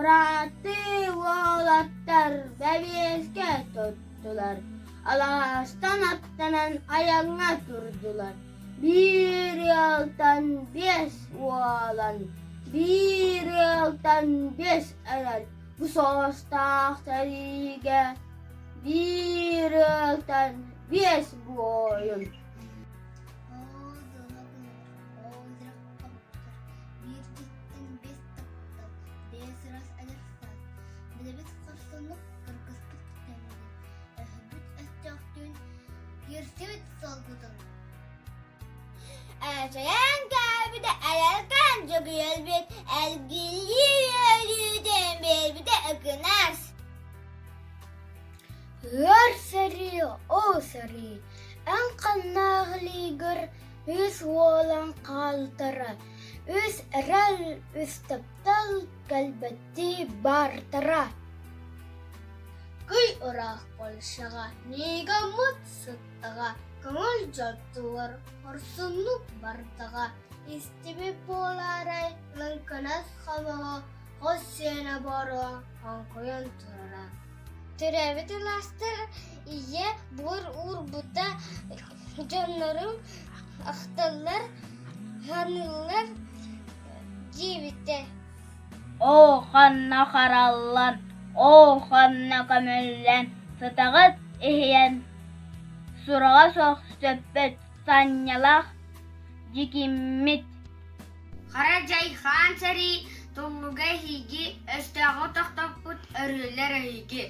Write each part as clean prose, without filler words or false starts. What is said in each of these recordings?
Бырааттыы уолаттар бэбиэскэ туттулар, алаастан аттанан айаҥҥа турдулар. Биир ыалтан биэс уолан, биир ыалтан биэс эрэл бу соҕустаах сэриигэ биир ыалтан биэс буойун. Билэбит хорсуннук кыргыспыт кэмигин, өһөрбүт өстөөхтүүн киирсибит суолгутун. Эчэйэн кээбитэ эрэлкээн дьөгүөлбүт, эргиллии үөрүүтүн биэрбитэ ыкынас. Ыар сэрии, ол сэрии, эн ханнаах илиигэр үс уолан хаалтара, үс эрэл, үс таптал кэлбэттии баартара. Кый ыраах Польшаҕа миигаммыт сыттаҕа, көҥүл дьоттугар хорсуннук бардаҕа, истибит буолаарай лыҥкынас хомоҕо хос сиэнэ боруо оҥкуйан турара. Төрөөбүт алаастар ийэ буор уурбута дьоннорум ахталлар, саныыллар диэбитэ. Оо, ханна хараллан, оо, ханна көмүллэн, сытаҕыт иһийэн, сураҕа суох сөппөт санньалаах дьикиммит. Хара дьай хаан сэрии туллуга эһиги, өстөөҕү тохтоппут өрүөллэр эһиги.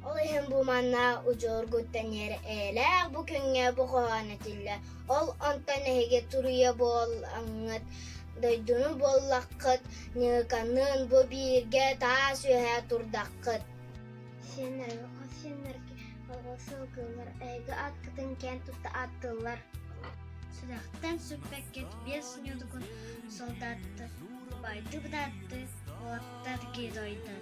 Ол иһин бу манна удьуоргуттан эйэлээх бу күҥҥэ бу хоһоон этиллэ. Ол онтон эһиги туруйа буолаҥҥыт, дойдуну буоллаххыт, ньыыканыын бу бииргэ таас үөһэ турдаххыт. Сиэннэргэ хос сиэннэргэ алҕас сылгылар эһиги аткытын киэн тутта ааттыыллар. Сүрэхтэн сүппэккит биэс ньургун солдаттар, убайды быраатты, уолаттар геройдар.